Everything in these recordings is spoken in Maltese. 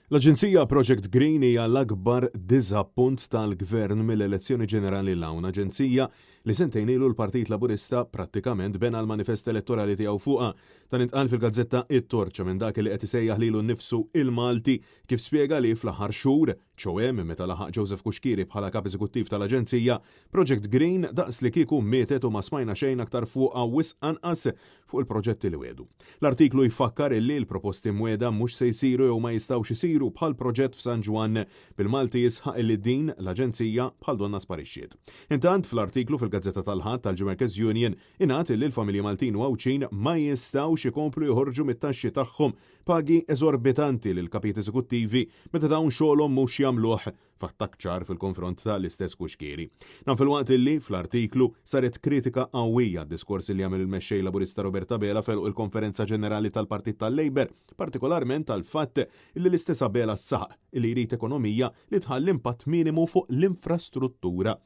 L-Aġenzija Project Green hija l-akbar diżappunt tal-Gvern mill-elezzjoni ġenerali 'l hawn. Aġenzija li sentejn ilu l-Partit Laburista prattikament bena l-manifest elettorali tiegħu fuqha. Dan intqal fil-gazzetta It-Torċa minn dak li qed isejjaħ lilu nnifsu il-Malti kif spjega li fl-aħħar xhur, ċoe minn meta laħaq Joseph Cuschieri bħala Kap Eżekuttiv tal-Aġenzija, Project Green daqs li kieku mietet u ma smajna xejn aktar fuqha wisq anqas fuq il-proġetti li wiegħdu. L-artiklu jfakkar illi l-proposti mwiegħda mhux se jsiru jew ma jistgħux isiru bħall-proġett f'San Ġwann, bil-Malti jisħaq illi din l-aġenzija bħal donnha sparixxiet. Intant, fl-artiklu fil-gazzetta tal-Ħadd tal-Ġemerkes Union ingħad illi l-familji Maltin u Għawdxin ma jistgħux ikomplu joħorġu mit-taxxi tagħhom pagi eżorbitanti lill-kapijiet eżekuttivi meta dawn xogħolhom mhux jagħmluh f'attakk ċar fil-konfront ta' l-istess Cuschieri. Dan filwaqt illi, fl-artiklu, saret kritika qawwija għad-diskors li għamel il-Mexxej Laburista Robert Abela f'għeluq il-Konferenza Ġenerali tal-Partit tal-Labour, partikolarment għall-fatt illi l-istess Abela saħaq illi jrid ekonomija li tħalli impatt minimu fuq l-infrastruttura.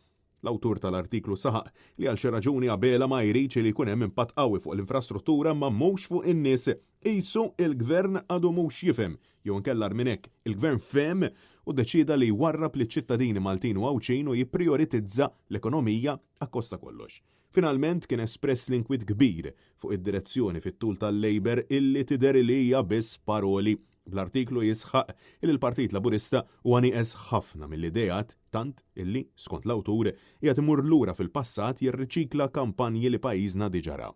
L-awtur tal-artiklu saħaq li għal xi raġuni Abela ma jridx li jkun hemm impatt qawwi fuq l-infrastruttura imma mhux fuq in-nies. Qisu il-Gvern għadu mhux jifhem, jew inkella agħar minn hekk, il-Gvern fehem u ddeċieda li jwarrab liċ-ċittadini Maltin u Għawdxin u jipprijoritizza l-ekonomija akkost ta' kollox. Finalment kien espress l-inkwiet kbir fuq id-direzzjoni fit-tul tal-Labour illi tidher li hija biss paroli, bl-artiklu jisħaq illi l-Partit Laburista huwa nieqes ħafna mill-ideat tant illi, skont l-awtur, qiegħed imur lura fil-passat jirriċikla kampanji li pajjiżna diġà ra.